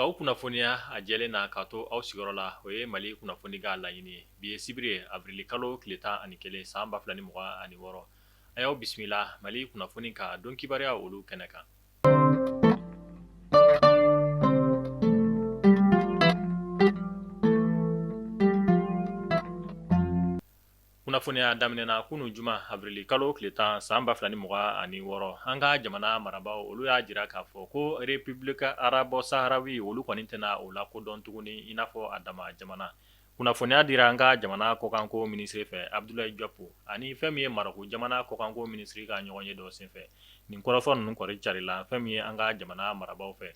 K'aw kunnafoniya a jɛlen na k'a to aw sigiyɔrɔ la, o ye Mali kunnafoni ka laɲini ye. Bi ye sibiri ye, avril kalo tile 11 san 2026. A y'aw bisimila Mali kunnafoni ka don kibaruya olu kɛnɛ kan. Kunnafoniya daminɛna kunun juma avril kalo tile 10 san 2026 an ka jamana marabaaw olu y'a jira k'a fɔ ko République arabe sahraoui olu kɔni tɛna o lakodɔn tuguni i n'a fɔ a dama jamana. Kunnafoniya dira an ka jamana kɔkanko minisiri fɛ Abdoulaye Diop ani fɛn min ye Maroc jamana kɔkanko minisiri ka ɲɔgɔnye dɔ senfɛ. Nin kɔrɔfɔ ninnu kɔni carila fɛn min ye an ka jamana marabaaw fɛ.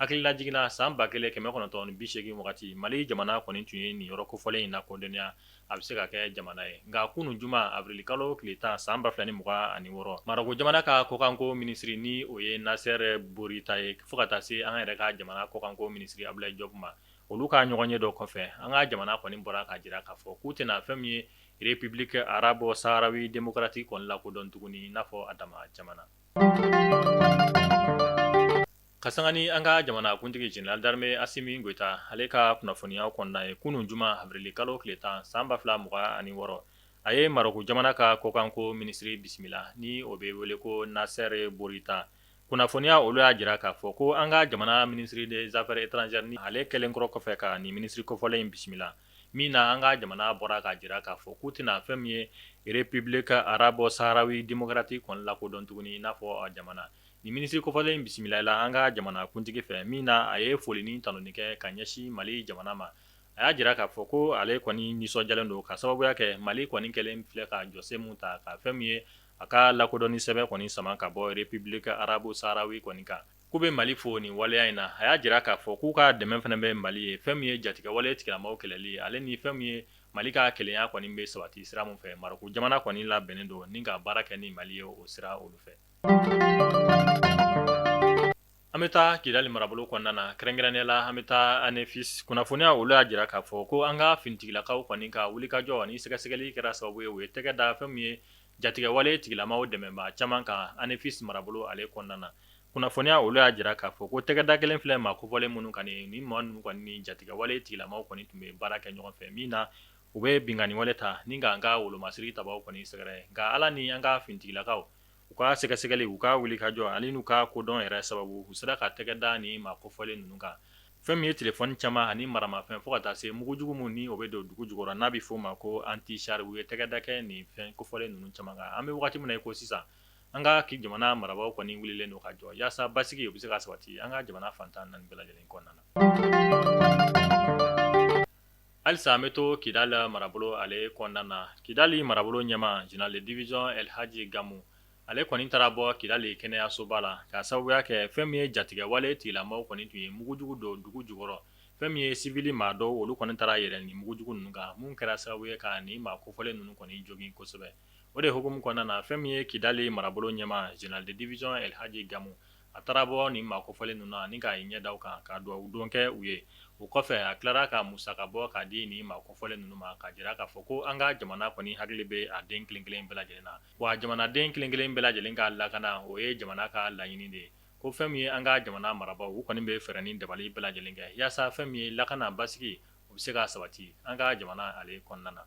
Hakililajigin na san 1980 wagati Mali jamana kɔni tun ye nin yɔrɔ kofɔlen in lakodɔnniya a bɛ se ka kɛ jamana ye nka kunun juma avril kalo tile 10 san 2026 Maroc jamana ka kɔkanko minisiri ni o ye Nasser Bourita ye fo ka taa se an yɛrɛ ka jamana kɔkanko minisiri Abdoulaye Diop ma olu ka ɲɔgɔnye dɔ kɔfɛ an ka jamana kɔni bɔra k'a jira k'a fɔ k'u tɛna fɛn min ye République arabe sahraoui démocratique kɔni lakodɔn tuguni i n'a fɔ a dama jamana. Ka sanga ni an ka jamana kuntigi général d'armée Assimi Goïta ale ka kunnafoniya kɔnɔna ye kunun juma avril kalo tile 10 san 2026 a ye Maroc jamana ka kɔkanko minisiri bisimila ni o bɛ wele ko Nasser Bourita kunnafoniya olu y'a jira k'a fɔ ko an ka jamana ministre des affaires étrangères ni ale kɛlen kɔrɔ kɔfɛ ka nin minisiri kofɔlen in bisimila min na an ka jamana bɔra k'a jira k'a fɔ k'u tɛna fɛn min ye République arabe sahraoui démocratique kɔni lakodɔn tuguni i n'a fɔ jamana. Nin minisiri kofɔlen in bisimilala an ka jamana kuntigi fɛ min na a ye foli ni tanuni kɛ ka ɲɛsin Mali jamana ma. A y'a jira k'a fɔ ko ale kɔni nisɔndiyalen don ka sababuya kɛ Mali kɔni kɛlen filɛ ka jɔsen min ta ka fɛn min ye a ka lakodɔnni sɛbɛn kɔni sama ka bɔ République arabe sahraoui kɔni kan. K'u bɛ Mali fo nin waleya in na. A y'a jira k'a fɔ k'u ka dɛmɛ fana bɛ Mali ye fɛn min ye jatigɛwale tigilamɔgɔw kɛlɛli ale ni fɛn min ye Mali ka kelenya kɔni bɛ sabati sira min fɛ Maroc jamana kɔni labɛnnen don ni ka baara kɛ ni Mali ye o sira olu fɛ. An bɛ taa Kidali marabolo kɔnɔna na kɛrɛnkɛrɛnnenya la an bɛ taa Anefis kunnafoniya olu y'a jira k'a fɔ ko an ka finitigilakaw kɔni ka wulikajɔ ani sɛgɛsɛgɛli kɛra sababu ye u ye tɛgɛ da fɛn min ye jatigɛwale tigilamaw dɛmɛbaa caman kan Anefis marabolo ale kɔnɔna na. Kunnafoniya olu y'a jira k'a fɔ ko tɛgɛda kɛlen filɛ maa kofɔlen minnu kan nin maa ninnu kɔni ni jatigɛwale tigilamaw kɔni tun bɛ baara kɛ ɲɔgɔn fɛ min na u bɛ binkanniwale ta ni k'an ka wolomasiri tabaw kɔni sɛgɛrɛ nka Ala ni an ka finitigilakaw u ka sɛgɛsɛgɛli u ka wulikajɔ ani n'u ka kodɔn yɛrɛ sababu u sera ka tɛgɛ da nin maa kofɔlen ninnu kan. Fɛn min ye telefɔni caman ani maramafɛn fo ka taa se mugujugu min ni o bɛ don dugu jukɔrɔ n'a bɛ f'o ma ko anti-char u ye tɛgɛ da kɛ nin fɛn kofɔlen ninnu caman kan. An bɛ waati min na i ko sisan an ka jamana marabaaw kɔni wulilen don ka jɔ yaasa basigi o bɛ se ka sabati an ka jamana fan 14 bɛɛ lajɛlen kɔnɔna na. Halisa an bɛ to Kidali marabolo ale kɔnɔna na Kidali marabolo ɲɛmaa général de division El Hadji Gamu ale kɔni taara bɔ Kidali kɛnɛyasoba la k'a sababuya kɛ fɛn min ye jatigɛwale tigilamɔgɔw kɔni tun ye mugujugu don dugu jukɔrɔ fɛn min ye sivili maa dɔw olu kɔni taara yɛlɛn nin mugujugu ninnu kan min kɛra sababu ye ka nin maa kofɔlen ninnu kɔni jogin kosɛbɛ. O de hukumu kɔnɔna na fɛn min ye Kidali marabolo ɲɛmaa général de division El Hadji Gamu a taara bɔ nin maa kofɔlen ninnu na ni k'a ɲɛ da u kan ka dugawu don kɛ u ye. O kɔfɛ a tilara ka musaka bɔ k'a di nin maa kofɔlen ninnu ma k'a jira k'a fɔ ko an ka jamana kɔni hakili bɛ a den kelen kelen bɛɛ lajɛlen na. Wa jamanaden kelen kelen bɛɛ lajɛlen ka lakana o ye jamana ka laɲini de ye. Ko fɛn min ye an ka jamana marabaaw u kɔni bɛ fɛɛrɛ ni dabali bɛɛ lajɛlen kɛ yaasa fɛn min ye lakana basigi o bɛ se ka sabati an ka jamana ale kɔnɔna na.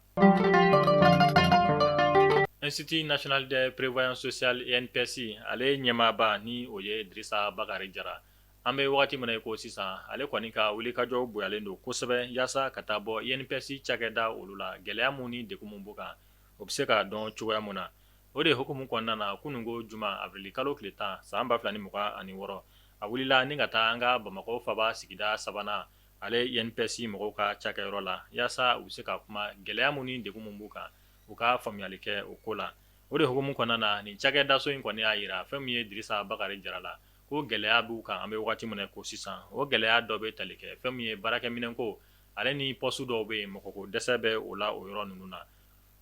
Institut national de prévoyance sociale INPS ale ɲɛmaaba ni o ye Dirisa Bakari Jara an bɛ wagati min na i ko sisan ale kɔni ka wulikajɔ bonyalen don kosɛbɛ yaasa ka taa bɔ INPS cakɛda olu la gɛlɛya min ni degun min b'u kan o bɛ se ka dɔn cogoya min na. O de hukumu kɔnɔna na kununko juma avril kalo tile 10 san 2026 a wulila ni ka taa an ka Bamakɔ faaba sigida sabanan ale INPS mɔgɔw ka cakɛyɔrɔ la yaasa u bɛ se ka kuma gɛlɛya min ni degun min b'u kan u ka faamuyali kɛ o ko la. O de hukumu kɔnɔna na nin cakɛdaso in kɔni y'a jira fɛn min ye Dirisa Bakari Jara la ko gɛlɛya b'u kan an bɛ waati min na ko sisan. O gɛlɛya dɔ bɛ tali kɛ fɛn min ye baarakɛminɛnko ale ni poste dɔw bɛ yen mɔgɔko dɛsɛ bɛ o la o yɔrɔ ninnu na.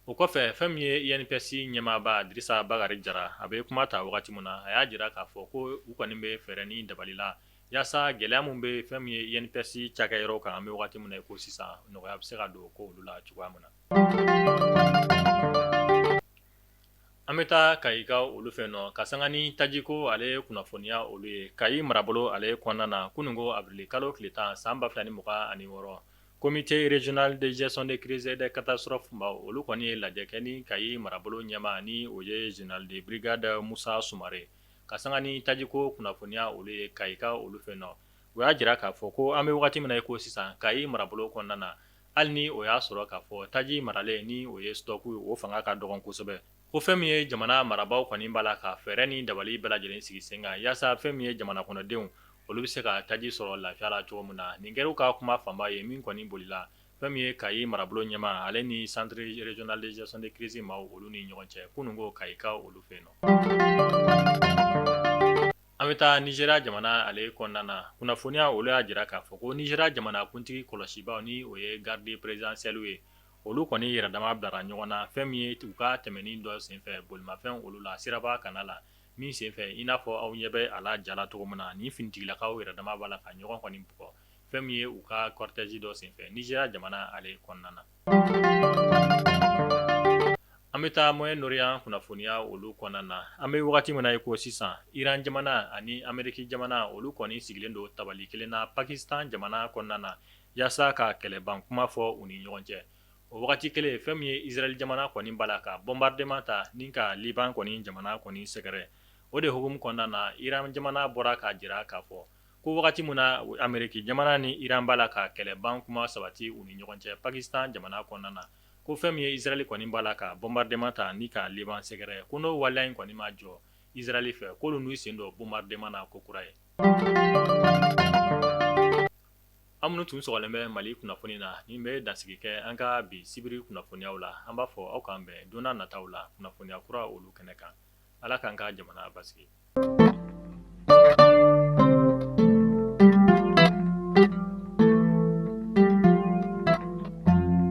O kɔfɛ fɛn min ye INPS ɲɛmaaba Dirisa Bakari Jara a bɛ kuma ta wagati min na a y'a jira k'a fɔ ko u kɔni bɛ fɛɛrɛ ni dabali la yaasa gɛlɛya min bɛ fɛn min ye INPS cakɛyɔrɔ kan an bɛ waati min na i ko sisan nɔgɔya bɛ se ka don ko olu la cogoya min na. An bɛ taa Kayikaw olu fɛ nɔ ka sanga ni tajiko ale kunnafoniya olu ye Kayi marabolo ale kɔnɔna na kunun ko avril kalo tile 10 san 2026, comité régional de gestion de crise et de catastrophe maaw olu kɔni ye lajɛ kɛ ni Kayi marabolo ɲɛmaa ni o ye général de brigade Musa Sumare ka sanga ni tajiko kunnafoniya olu ye Kayikaw olu fɛ nɔ. U y'a jira k'a fɔ ko an bɛ wagati min na i ko sisan Kayi marabolo kɔnɔna na, hali ni o y'a sɔrɔ k'a fɔ taji maralen ni o ye stock ye, o fanga ka dɔgɔn kosɛbɛ. Ko fɛn min ye jamana marabaaw kɔni b'a la ka fɛɛrɛ ni dabali bɛɛ lajɛlen sigi sen kan yaasa fɛn min ye jamana kɔnɔdenw olu bɛ se ka taji sɔrɔ lafiya la cogo min na. Nin kɛra u ka kuma fanba ye min kɔni bolila fɛn min ye Kayi marabolo ɲɛmaa ale ni centre régional de gestion de crise maaw olu ni ɲɔgɔn cɛ kunun ko Kayikaw olu fɛ yen nɔ. An bɛ taa Nizeriya jamana ale kɔnɔna na, kunnafoniya olu y'a jira k'a fɔ ko Nizeriya jamanakuntigi kɔlɔsibaaw ni o ye garde présidentielle ye, olu kɔni yɛrɛdama bilara ɲɔgɔn na fɛn min ye u ka tɛmɛni dɔ senfɛ bolimafɛn olu la siraba kana la min senfɛ i n'a fɔ aw ɲɛ bɛ a la ja la cogo min na ni finitigilakaw yɛrɛdama b'a la ka ɲɔgɔn kɔni bugɔ fɛn min ye u ka cortège dɔ senfɛ Nizeriya jamana ale kɔnɔna na. An bɛ taa Moyen-Orient kunnafoniya olu kɔnɔna na, an bɛ wagati min na i ko sisan Iran jamana ani Ameriki jamana olu kɔni sigilen don tabali kelen na Pakistan jamana kɔnɔna na yaasa ka kɛlɛban kuma fɔ u ni ɲɔgɔn cɛ. O wagati kelen fɛn min ye Israël jamana kɔni b'a la ka bombardement ta ni ka Liban kɔni jamana kɔni sɛgɛrɛ. O de hukumu kɔnɔna na Iran jamana bɔra k'a jira k'a fɔ ko wagati min na Ameriki jamana ni Iran b'a la ka kɛlɛban kuma sabati u ni ɲɔgɔn cɛ Pakistan jamana kɔnɔna na, ko fɛn min ye Israël kɔni b'a la ka bombardement ta ni ka Liban sɛgɛrɛ, ko n'o waleya in kɔni ma jɔ Israël fɛ, k'olu n'u sen don bombardement na ko kura ye. Aw minnu tun sɔgɔlen bɛ Mali kunnafoni na, nin bɛ dansigi kɛ an ka bi sibiri kunnafoniyaw la. An b'a fɔ aw k'an bɛn don nataw la kunnafoniya kura olu kɛnɛ kan. Ala k'an ka jamana basigi.